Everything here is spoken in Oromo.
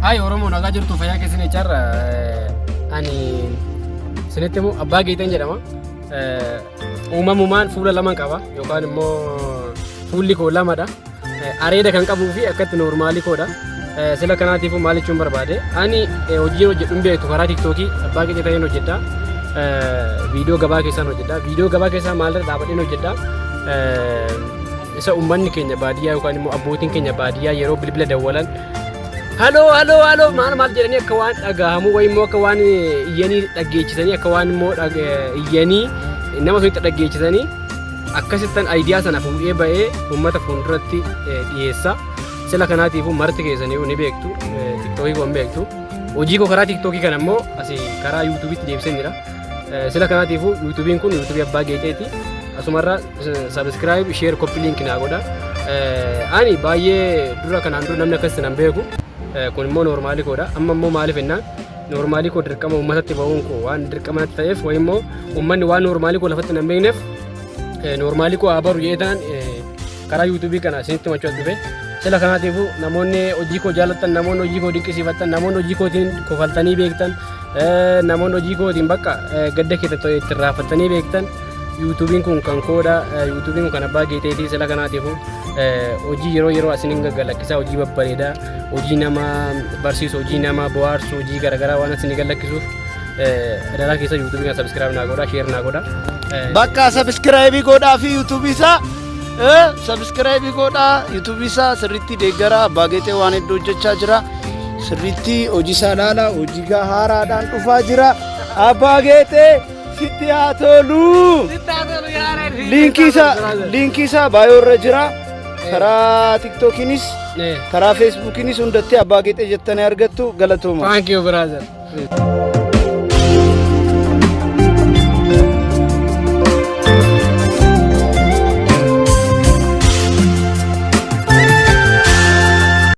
Ay Oromoo, nagaa jirtu, fayyaa keessan jechaarra. Ani isinitti immoo Abbaa Geexeen jedhama. Uumamumaan fuula lama qaba yookaan immoo fuulli koo lamadha. Areeda kan qabuu fi akkatti normalii koodha. Sila kanaatiifuu maal jechuun barbaade, ani hojii hojjedhu hin beektu, karaa TikTokii Abbaa Geexee ta'een hojjedha. Viidiyoo gabaa keessaan hojjedha. Viidiyoo gabaa keessaa maalirra dhaabadheen hojjedha? Isa uummanni keenya baadiyyaa yookaan immoo abbootiin keenya baadiyyaa yeroo bilbila dawwalan "Haloo, haloo, haloo" maal maal jedhanii akka waan dhagahamu wayii immoo akka waan iyyanii dhaggeechisanii, akka waan immoo iyyanii nama sunitti dhaggeechisanii, akkasittan idea sana fuudhee ba'ee uummata fuulduratti dhiyeessa. Sila kanaatiifuu marti keessanii ni beektu, TikTokii koo hin beektu. Hojii koo karaa TikTokii kana immoo asii karaa YouTubeitti deebisee jira. Sila kanaatiifuu YouTubeiin kun YouTubeii Abbaa Geexeeti. Asumarra subscribe, share, copy link naa godha. Ani baay'ee dura, kanaan dura namni akkasitti nan beeku. Kun immoo normalii koodha. Amma immoo maaliif jennaan, normalii koo dirqama uummatatti ba'uun koo waan dirqama natti ta'eef, wayi immoo uummanni waan normalii koo lafatti nan beekneef, normalii koo haa baru jedhee karaa YouTubeii kana isinitti himachuu as dhufe. Sila kanaatiifuu namoonni hojii koo jaallattan, namoonni hojii koo dinqisiifattan, namoonni hojii kootiin kofaltanii beektan, namoonni hojii kootiin bakka gadda keessatti itti raafattanii beektan, YouTubeiin kun kan koodha. YouTubeiin kun kan Abbaa Geexeetii. Sila kanaatiifuu hojii yeroo yeroo asiniin gaggalakkisaa, hojii babbareedaa, hojii nama barsiisu, hojii nama bohaarsu, hojii garaagaraa waan asinii gallakkisuuf, adaraa keessa YouTubeii kana subscribe naa godha, share naa godha. Bakka subscribe godhaa fi YouTubeii isaa, subscribe godhaa, YouTubeii isaa sirriitti deeggaraa. Abbaa Geexee waan hedduu hojjechaa jira. Sirriitti hojii isaa ilaala, hojii haaraadhaan dhufaa jira. Abbaa Geexee, sitti haa tolu. Linkii isaa bio irra jira. Karaa TikTokiinis, karaa Facebookiinis hundatti Abbaa Geexee jettanii argattu. Galatooma. Thank you, brother.